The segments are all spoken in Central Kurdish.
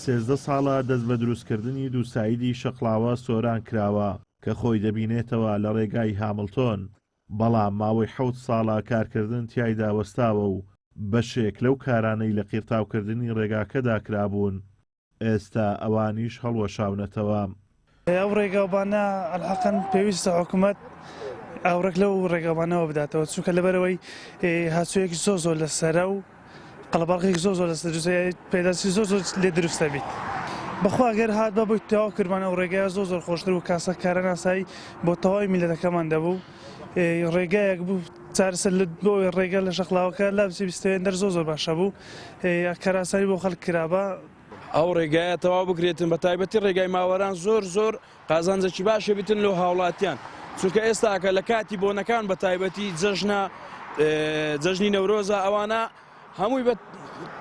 13 ساڵە دەست بە دروستکردنی دووسایدی شەقڵاوە سۆران کراوە کە خۆی دەبینێتەوە لە ڕێگای هامڵتۆن، بەڵام ماوەی حەوت ساڵە کارکردن تیایدا وەستاوە و بەشێک لەو کارانەی لە قیرتاوکردنی ڕێگاکەدا کرابوون ئێستا ئەوانیش هەڵوەشاونەتەوە. ئەو ڕێگاوبانە ئەلحەقەن پێویستە حکومەت ئاوڕێک لەو ڕێگاوبانەوە بداتەوە چونکە لەبەرەوەی هاچوویەکی زۆر زۆر لەسەرە و قەڵەباڵغێکی زۆر زۆر لەسەر دروستە پێداویستی زۆر زۆر لێ دروستە بیت بەخوا گەر هات بە بۆی تەواو کردمان ئەو ڕێگایە زۆر زۆر خۆشتر و کاسە کارە ناسایی بۆ تەواوی میلەتەکەمان دەبوو ڕێگایەک بوو چارەسەر لە بۆ ڕێگە لە شەقلاوەکە لا بچێ بیستەوێن دەر زۆر زۆر باشە بوو کاراسانی بۆ خەڵک کرابا. ئەو ڕێگایە تەواو بکرێتن بە تایبەتی ڕێگای ماوەران زۆر زۆر قازانجێکی باشە بیتن لۆ هاوڵاتیان چونکە ئێستاکە لە کاتی بۆنەکان بە تایبەتی جەژنە جەژنی نەورۆزە ئەوانە هەمووی بە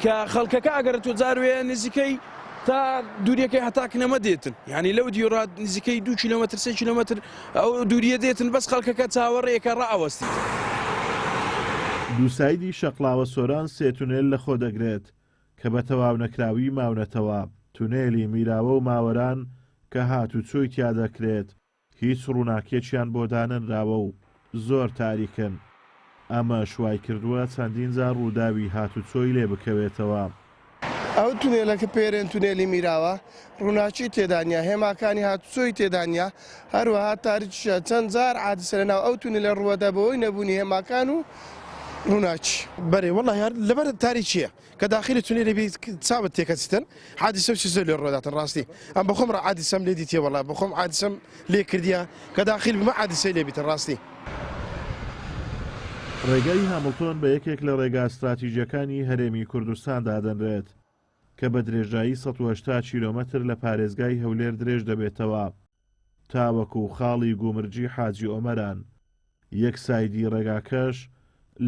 کە خەڵکەکە ئەگەر تۆ جاروێ نزیکەی تا دووریەکەی هەتا کنەمە دێتن یعنی لەو دیوڕات نزیکەی دو کیلومتر سێ کیلومتر ئەو دووریە دێتن بەس خەڵکەکە چاوەڕێکە ڕائەوەستیت. دووسایدی شەقڵاوە سۆران سێ تونێل لەخۆ دەگرێت کە بە تەواونەکراوی ماونەتەوە، تونێلی میراوە و ماوەران کە هاتوچۆی تیا دەکرێت هیچ ڕووناکیەکیان بۆ دانەنراوە و زۆر تاریکن، ئەمەش وایکردووە چەندین جار ڕووداوی هاتوچۆی لێ بکەوێتەوە. ئەو تونێلە کە پێرێن تونێلی میراوە، ڕووناکی تێدا نییە، هێماکانی هاتوچۆی تێدا نییە، هەروەها تاریکیشە، چەند جار حادیسە لەناو ئەو تونێلە ڕووەدا بەهۆی نەبوونی هێماکان و ڕووناکی. بەرێ وەڵاهی هەر لەبەر تاریکییە کە داخیلی تونێلی بی چاوت تێکەچیتن حادیسە و چی زۆر لێ ڕووداتن ڕاستی ئەم بەخۆم ڕا حادیسەم لێ دیتیە وەڵا بەخۆم حادیسەم لێ کردیە کە داخیل بمە حادیسەی لێ بیتن ڕاستی. ڕێگای هامڵتۆن بە یەکێک لە ڕێگا ستراتیژییەکانی هەرێمی کوردستان دادەنرێت، کە بە درێژایی 180 کیلۆمەتر لە پارێزگای هەولێر درێژ دەبێتەوە تاوەکو خاڵی گومرگی حاجی ئۆمەران، یەک سایدی ڕێگاکەش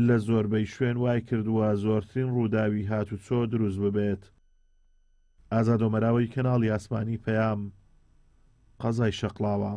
لە زۆربەی شوێن وایکردووە زۆرترین ڕووداوی هاتوچۆ دروست ببێت. ئازاد ئۆمەراوی کەناڵی ئاسمانی پەیام، قەزای شەقڵاوە.